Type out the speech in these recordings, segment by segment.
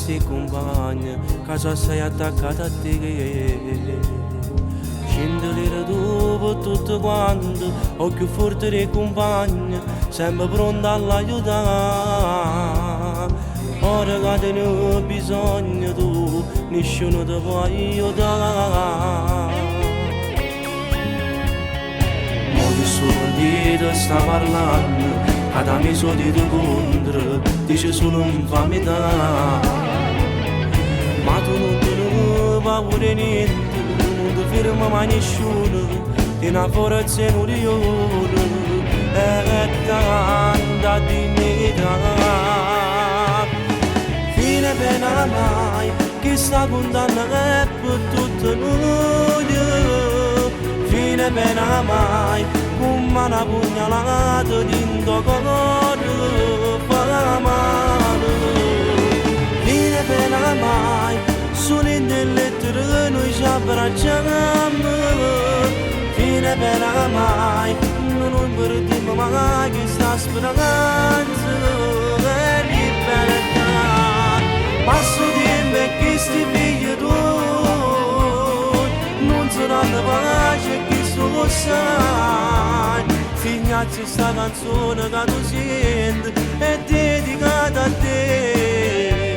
sti compagni che so sei attaccata a te. Scendere tu per tutto quanto, occhio forte dei compagni, sempre pronto all'aiutare. Ora che te ne ho bisogno tu, nessuno ti può aiutare. Mo ti sono sta parlando, ad amico di tu contro, dice solo infamità. Ma tu non te ne paura niente, non ti ferma mai nessuno, ti una forza e un leone, e tanta dignità. Fine pena mai, chi sta condanna è per tutto noi. Fine pena mai, come una pugnalata dentro cuore fa male. Fine pena mai, solo in lettere noi ci abbracciamo. Fine pena mai, non perdiamo mai questa speranza e libertà. Passo tempo e che sti figli tuoi non saranno pace chi lo sai. Figliazzi sta canzone che tu senti è dedicata a te.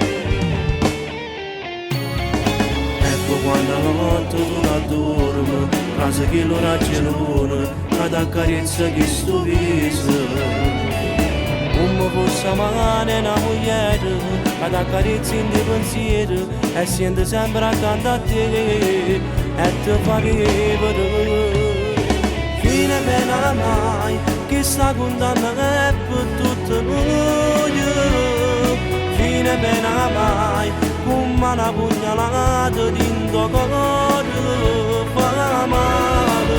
Ecco quando la notte tu la dormi, casa che lo ragione, ad accarezza che sto viso. Come fosse male una moglie, ad accarezza in di pensiero, e sente sempre accanto a te, e ti fa vivere. Fine pena mai, chi sta condanna è per tutto noi. Fine pena mai, come una pugnalata dentro cuore fa male.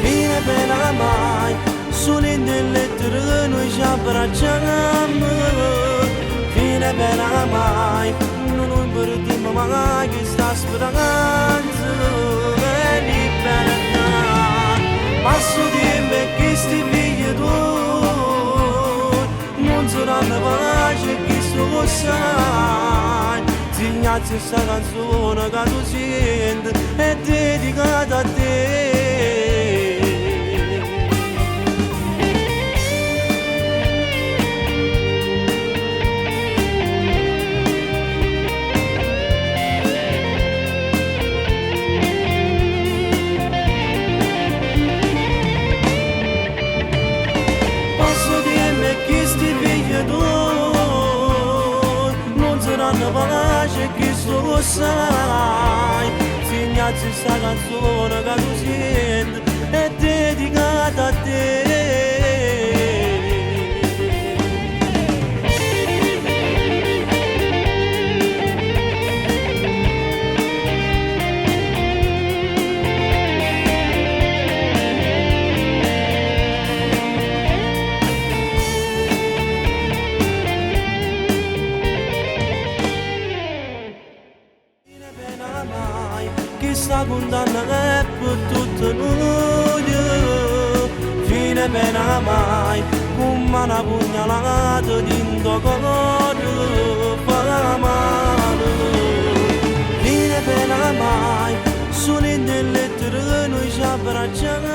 Fine pena mai, solo in lettere noi ci abbracciamo. Fine pena mai, non perdiamo mai questa speranza e libertà. Passo tempo e che sti figli tuoi non saranno pace chi lo sai. Zignazzi sta canzone che tu senti è dedicata a te. Passo tempo e che sti figli tuoi non saranno pace chi lo sai. Figliazzi sta canzone che tu senti è dedicata a te. Chi sta condanna è per tutto noi. Fine pena mai, come una pugnalata dentro cuore fa male. Fine pena mai, solo in lettere noi ci abbracciamo.